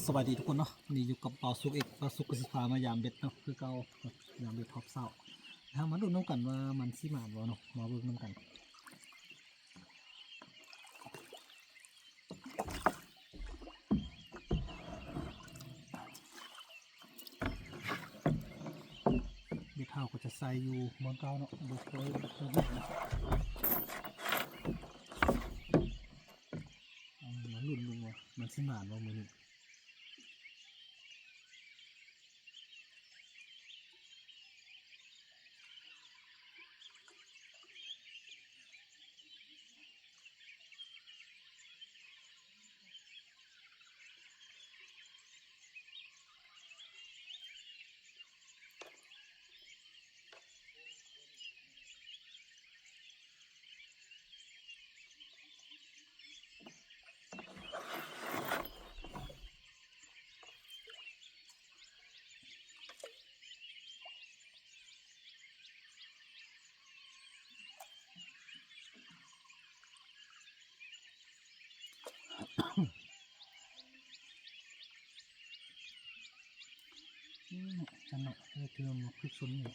ສະບາຍດີທຸກຄົນເນາະ, ນີ້ຢູ່ກັບບ່າວສຸກອີກ. ບ່າວສຸກກໍຊິພາມາຢາມເບັດເນາະ ຄືເກົ່າ, ຢາມເບັດຮອບເຊົ້າ. ເຮົາມາລຸ້ນນຳກັນວ່າມັນຊິໝານບໍ່ເນາະ, ມາເບິ່ງນຳກັນ. ເບັດເຮົາກໍຈະໃສ່ຢູ່ບ່ອນເກົ່າເນາະ, ບໍ່ຄ່ອຍ ບໍ່ຄ່ອຍ ເອົາ ມາລຸ້ນເບິ່ງວ່າມັນຊິໝານບໍ່ມື້ນີ້. ອືມ ຊັ້ນເນາະ ເອີ ເທື່ອໝາກພິກຊົນນີ້.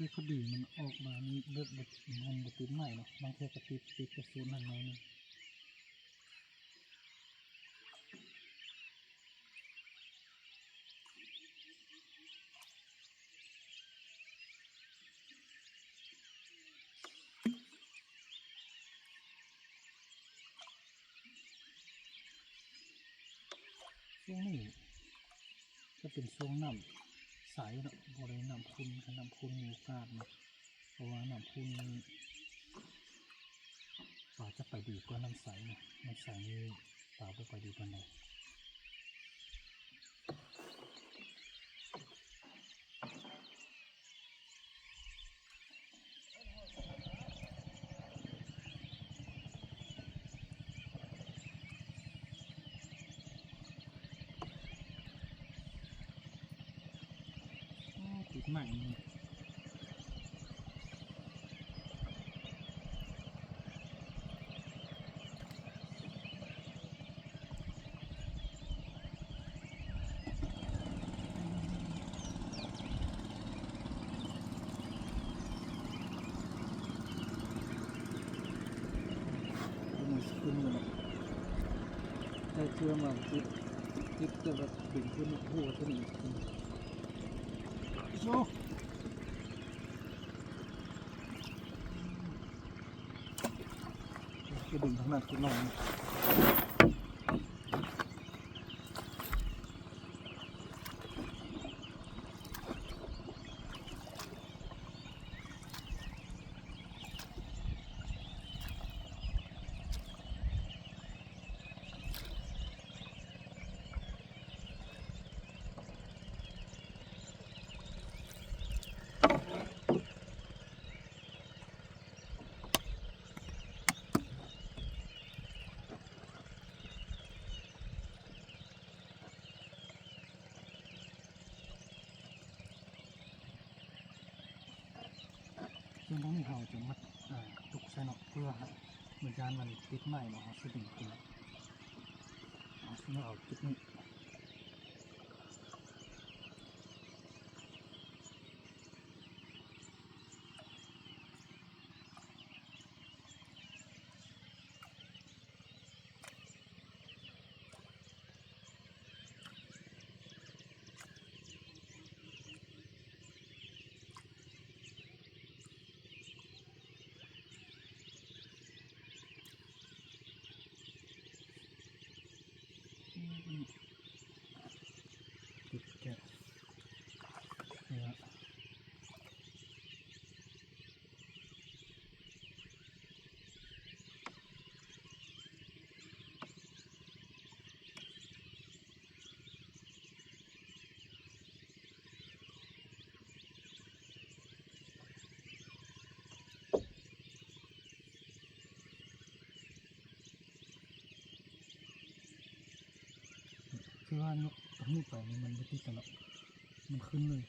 ແຕ່ພໍດີມັນອອກມານີ້ ແບບ ແບບ ມັນບໍ່ຕິດໄມ້ເນາະ, ບາງເທື່ອກໍຕິດ ຕິດກະສູນຫັ້ນໜ້ອຍໜຶ່ງ. ຊ່ວງນີ້ຈະເປັນຊ່ວງນ້ຳໃສເນາະ, ບໍ່ໄດ້ນ້ຳຂຸ່ນ, ຄັນນ້ຳຂຸ່ນມີໂອກາດເນາະ, ເພາະວ່ານ້ຳຂຸ່ນນີ້ປາຈະໄປດີກວ່ານ້ຳໃສເນາະ, ນ້ຳໃສນີ້ປາບໍ່ໄປດີປານໃດ. ໂອ້ ຕິດໄມ້ນີ້. ຂຶ້ນມາແລ້ວ ໄດ້ເທື່ອມາຕິດ ຕິດແຕ່ວ່າເປັນຂຶ້ນຫົວເທົ່ານີ້. ໂອ້ ກະດຶງທາງນັ້ນຂຶ້ນມາ. ສ່ວນທາງນີ້ເຮົາຈະມັດ ອ່າ ຕຸກໃສ່ເນາະ ເພື່ອບໍ່ຢ້ານມັນຕິດໄມ້ເນາະ, ເຮົາຊິດຶງຂຶ້ນ ເຮົາຊິເອົາຈຸດນີ້. ອືມ ຕິດແກະ ນີ້ລະ. ໂ ຄືວ່າຍົກຕົວນີ້ໄປນີ້ມັນບໍ່ຕິດກັນເນາະ ມັນຂຶ້ນເລີຍ.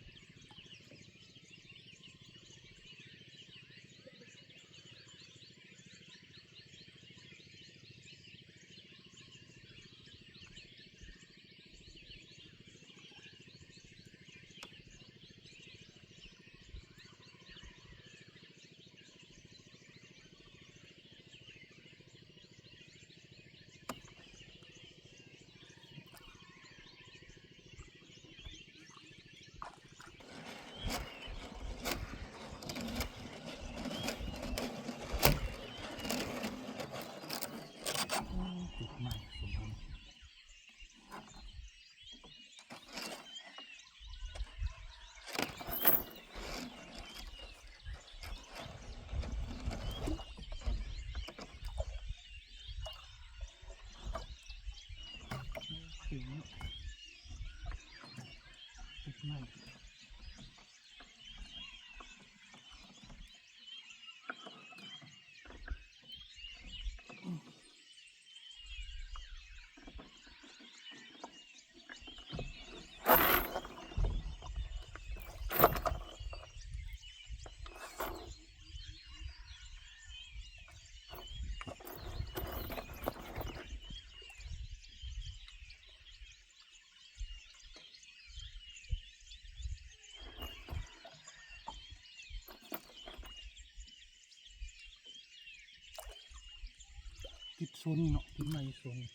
ຕິດໂຊນນີ້ເນາະ ຕິດໄມ້ໂຊນນີ້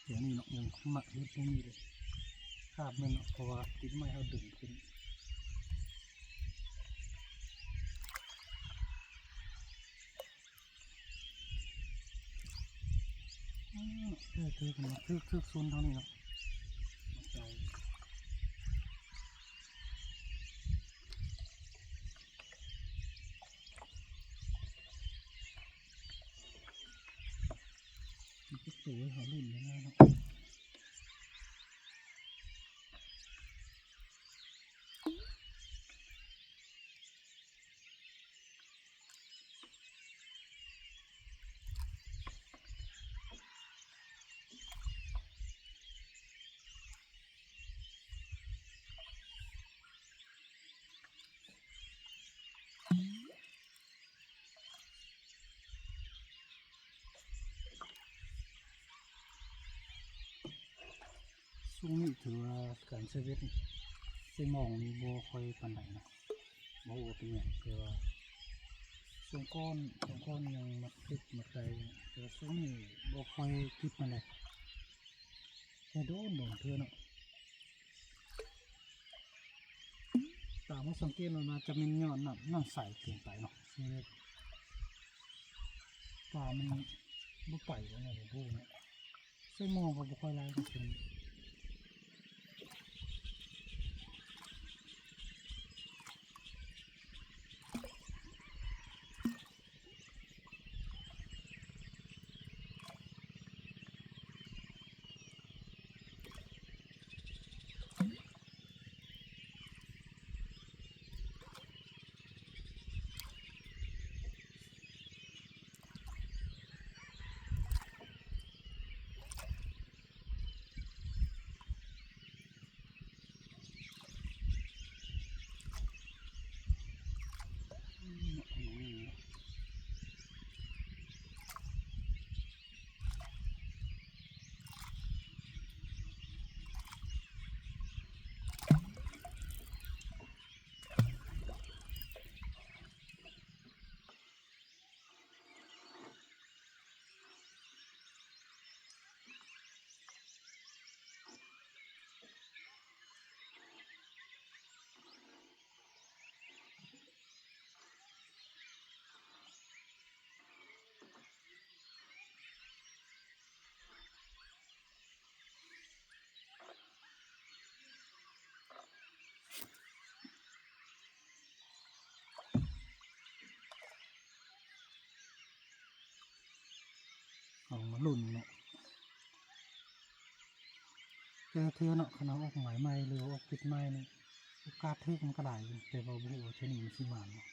ແຖວນີ້ເນາະ ຍັງໝາກເຫັດບໍ່ມີເລີຍ ຄາບແມ່ນເນາະ ເພາະວ່າຕິດໄມ້ເຮົາດຶງຂຶ້ນ. ເອີ ຖືກ ຖືກ ຖືກ ຖືກໂຊນທາງນີ້ເນາະ ມັນກໍໂຕໃຫ້ເຮົາລຸ້ນໄດ້ເນາະ. ຊ່ວງນີ້ຖືວ່າການໃຊ້ເບັດໃສ່ມອງນີ້ບໍ່ຄ່ອຍປານໃດນະ ບໍ່ຮູ້ວ່າເປັນຫຍັງ ແຕ່ວ່າຊ່ວງກ່ອນ ຊ່ວງກ່ອນຍັງມັກຕິດມັກໄດ້ ແຕ່ວ່າຊ່ວງນີ້ບໍ່ຄ່ອຍຕິດປານໃດ ແຕ່ໂດນ ໂດນເທື່ອເນາະ. ຕາມເຮົາສັງເກດວ່າ ໜ້າຈະແມ່ນຍ້ອນນ້ຳ ນ້ຳໃສເກີນໄປເນາະ ປາມັນບໍ່ໄປແລ້ວນະ ບໍ່ຮູ້ເນາະ ໃສ່ໝໍ້ກໍບໍ່ຄ່ອຍຫຼາຍປານໃດ. ເອົາມາລຸ້ນເນາະ ແຕ່ລະເທື່ອເນາະ ຄັນເຮົາອອກໝາຍໃໝ່ ຫຼືວ່າອອກຈຸດໃໝ່ນີ້ ໂອກາດຖືກມັນກໍຫຼາຍຢູ່ ແຕ່ວ່າບໍ່ຮູ້ວ່າເທື່ອນີ້ມັນຊິໝານບໍ່.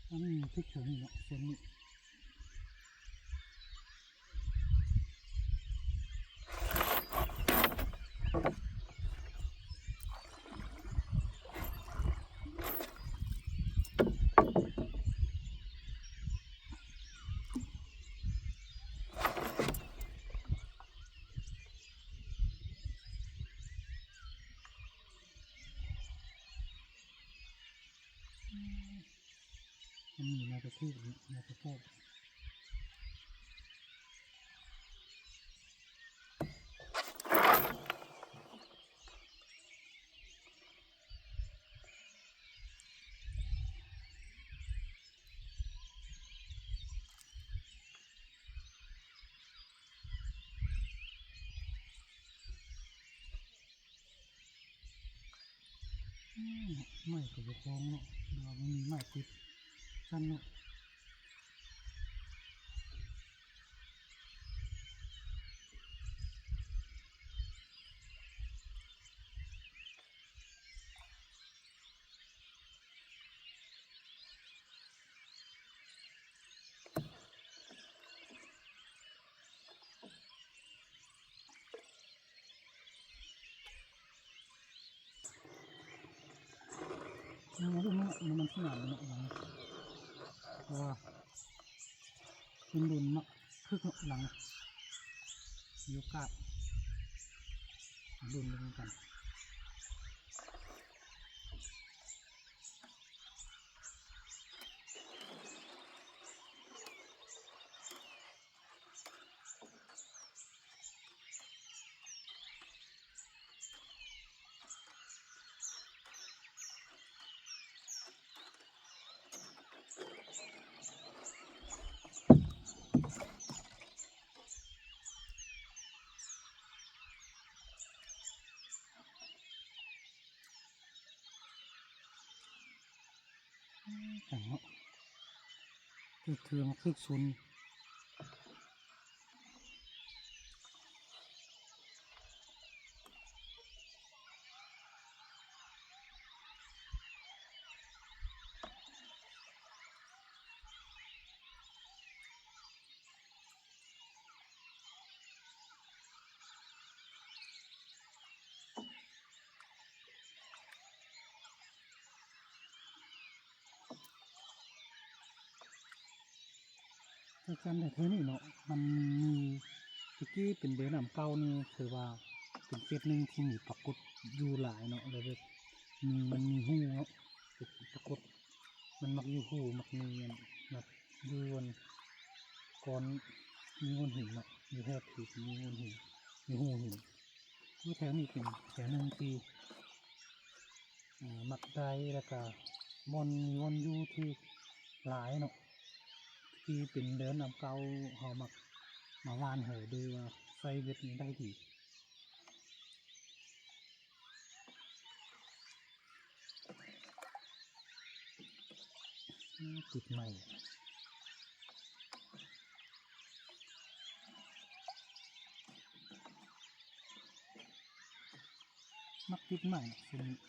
ອັນນີ້ຄືເຂດນີ້ເນາະ ສ່ວນນີ້ ອັນນີ້ໜ້າຈະຖືກ ໜ້າຈະແຕກ. ອືມ ໄມ້ກໍບໍ່ຄອງເນາະ ແຕ່ວ່າມັນມີໄມ້ຕິດຊັ້ນເນາະ. ຍັງບໍ່ຮູ້ເນາະ ມັນ ມັນຊິງາມເນາະ ເພາະວ່າ ເປັນລຸ້ນເນາະ ຄືເນາະ ຫຼັງ ມີໂອກາດລຸ້ນເບິ່ງນຳກັນ. ຈັ່ງເນາະ ຖືກເທື່ອມາຖືກຊົນ. ຄືກັນແຕ່ເທື່ອນີ້ເນາະ ມັນມີ ແຕ່ກີ້ເປັນເດີນ້ຳເກົ່ານີ້ ຖືວ່າເປັນເຂດໜຶ່ງທີ່ມີປາກົດຢູ່ຫຼາຍເນາະ ແລ້ວແບບມີ ມັນມີຮູເນາະ ປາກົດ ມັນມັກຢູ່ຮູ ມັກມີອັນ ມັກຢູ່ອັນ ກ້ອນ ມີໂງ່ນຫີນເນາະ ຢູ່ແຖວທີ່ມີໂງ່ນຫີນ ມີຮູຫີນ. ຢູ່ແຖວນີ້ເປັນແຖວໜຶ່ງທີ່ ເອີ ມັກໄດ້ ແລ້ວກະບ່ອນ ມີບ່ອນຢູ່ທີ່ຫຼາຍເນາະ ທີ່ເປັນເດີນ້ຳເກົ່າ ເຮົາມັກມາຫວ່ານເຫີ ຫຼືວ່າໃສ່ເບັດນີ້ໄດ້ດີ. ຕິດໄມ້ ມັກຕິດໄມ້ຊະນິດ.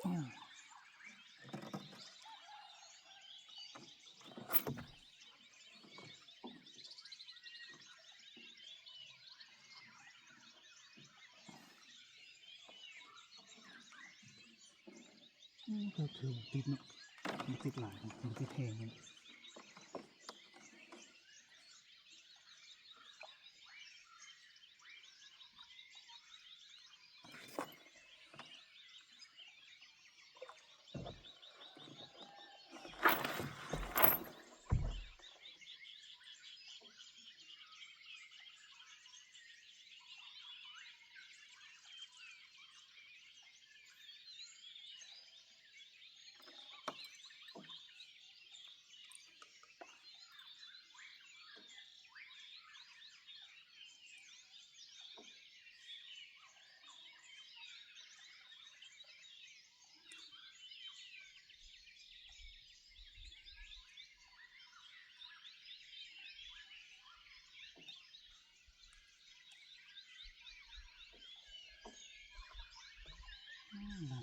ອືມ ກໍຖືວ່າຕິດເນາະ ບໍ່ຕິດຫຼາຍ ບໍ່ຕິດແຮງເນາະ. ອືມ ອ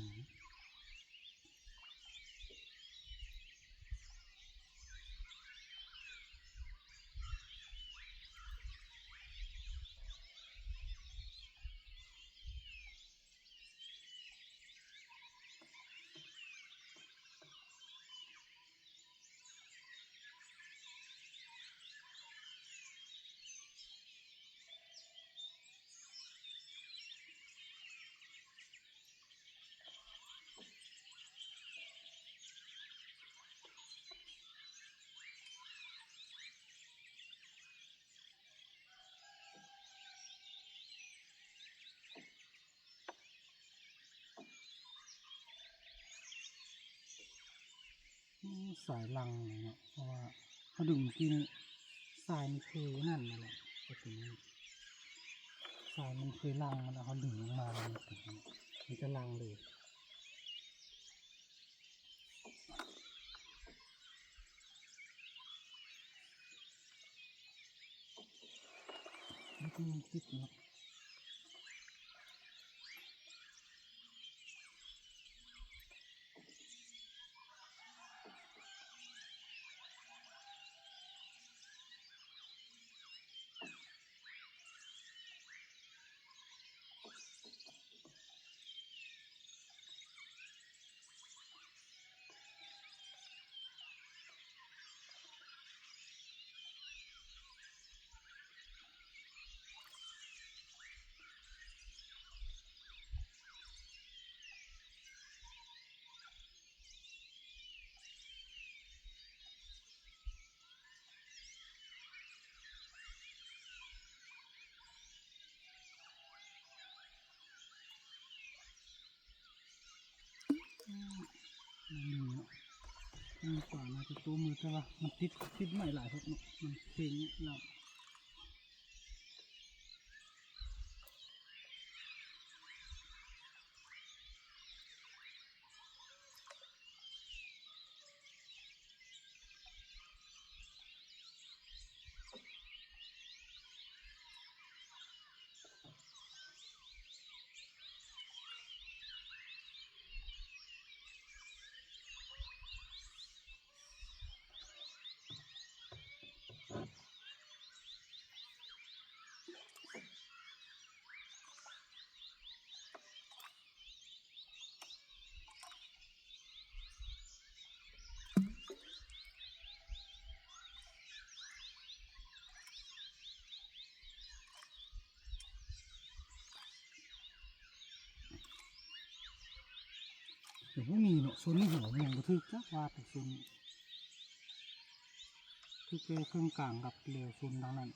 ືມ ສາຍຫຼັ່ງເລີຍເນາະ ເພາະວ່າເຮົາດຶງເມື່ອກີ້ນີ້ ສາຍມັນຄືນັ້ນນັ້ນແຫຼະ ກໍເປັນ ສາຍມັນເຄີຍຫຼັ່ງມາແລ້ວ ເຮົາດຶງລົງມາ ມັນເປັນ ມັນຈະຫຼັ່ງເລີຍ. ມັນກໍຍັງຕິດເນາະ. ອືມ ມັນມີເນາະ ມັນກວ່າໜ້າຈະໂຕມື ແຕ່ວ່າມັນຕິດ ຕິດໄມ້ຫຼາຍໂພດເນາະ ມັນເຄັ່ງແລ້ວ. ແຕ່ບໍ່ມີເນາະ ໂຊນນີ້ຫາແຮງບໍ່ຖືກຈັກບາດ ໂຊນນີ້ ຖືກແຕ່ເຄິ່ງກາງກັບແລວ ໂຊນທາງນັ້ນ